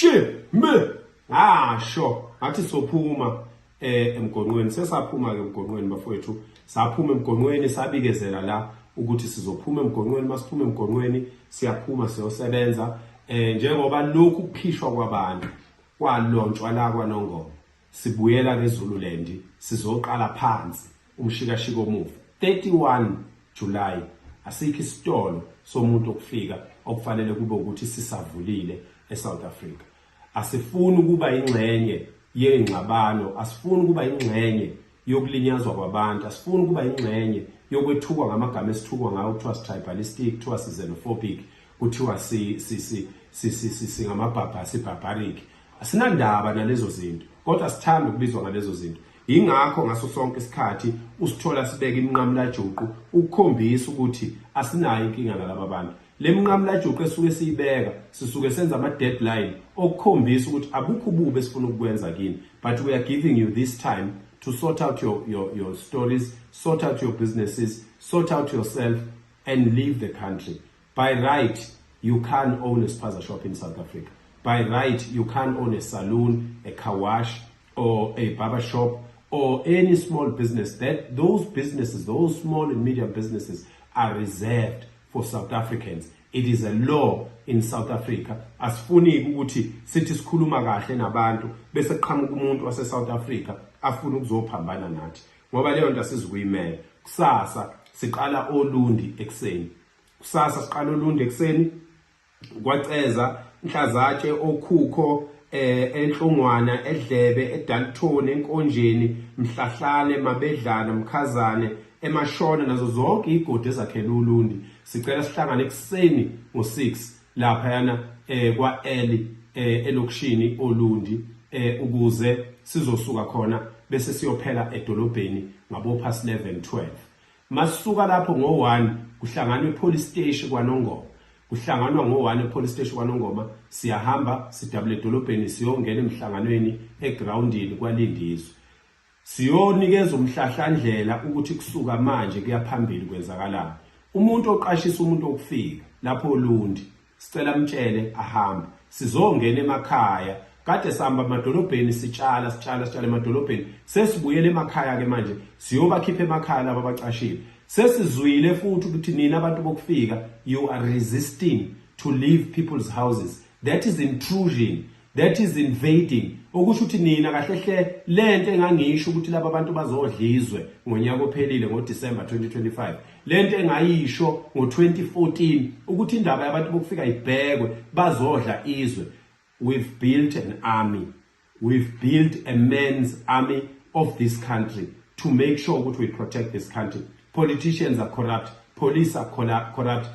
Shime ngasho ngathi sophuma emgonqweni. Sesaphuma ke emgonqweni, bafowethu, saphuma emgonqweni, sabikezela la ukuthi sizophuma emgonqweni. Masiphuma emgonqweni, siyaphuma siyosebenza njengoba lokhu kukhishwa kwabantu kwalontshwa la kwaNongoma. Sibuyela keZululand, sizoqala phansi umshikashika omuva 31 July. Asikho isitolo somuntu okufika okufanele kube ukuthi sisavulile eSouth Africa. Asifuni ukuba ingxenye yengxabano, asifuni ukuba ingxenye yokulinyazwa kwabantu, asifuni ukuba ingxenye yokwethukwa ngamagama esithukwa ngawo, kuthiwa si-tribalistic, kuthiwa si-xenophobic, kuthiwa singamabhabha, si-barbaric. Asinandaba nalezo zinto, kodwa sithanda ukubizwa ngalezo zinto. Yingakho ngaso sonke isikhathi usithola sibeka iminqamulajuqu ukukhombisa ukuthi asinayo inkinga nalaba bantu. Le minqamulajuqu esuke siyibeka, sisuke senza ama-deadline okukhombisa ukuthi abukho ububi esifuna ukukwenza kini, but we are giving you this time to sort out your stories, sort out your businesses, sort out yourself and leave the country. By right, you can't own a spaza shop in South Africa. By right, you can't own a saloon, a car wash or a barber shop or any small business. That those businesses, those small and medium businesses, are reserved for South Africans. It is a law in South Africa. Asifuni ukuthi sithi sikhuluma kahle nabantu bese qhamuka umuntu wase South Africa afuna ukuzophambana nathi, ngoba leyo nto asizukuyimela. Kusasa siqala oLundi ekuseni. Kusasa siqala oLundi ekuseni, kwaCeza, Nhlazatshe, oKhukho, eNhlungwana, eDlebe, eDalton, eNkonjeni, Mhlahlane, Mabedlana, Mkhazane, eMashona nazo zonke igodi ezakhela uLundi. Sicela sihlangane ekuseni ngo6 lapha yana kwa L elokishini oLundi ukuze sizosuka khona bese siyophela edolobheni ngabo past 11, 12. Masisuka lapho ngo1 kuhlanganwa epolice station kwaNongoma. Kuhlanganwa ngo1 epolice station kwaNongoma, siyahamba sidabule edolobheni, siyongena emhlanganweni egroundini kwaLindizwe. Siyonikeza umhlahlandlela ukuthi kusuka manje kuyaphambili kwenzakalani. Umuntu oqashisa umuntu okufika lapho oLundi, sicela mtshele ahambe. Sizongena emakhaya. Kade sihamba emadolobheni, sitshala, sitshala, sitshala emadolobheni, sesibuyele emakhaya ke manje, siyobakhipha emakhaya laba abacashile. Sesizwile futhi ukuthi nina abantu bokufika, you are resisting to leave people's houses. That is intrusion, that is invading, okusho ukuthi nina kahle hle lento engangisho ukuthi laba bantu bazodlizwe ngonyaka ophelile ngoDecember 2025, lento engayisho ngo2014 ukuthi indaba yabantu bokufika ibhekwe, bazodla izwe. We've built an army, we've built a man's army of this country to make sure ukuthi we protect this country. Politicians are corrupt, police are corrupt.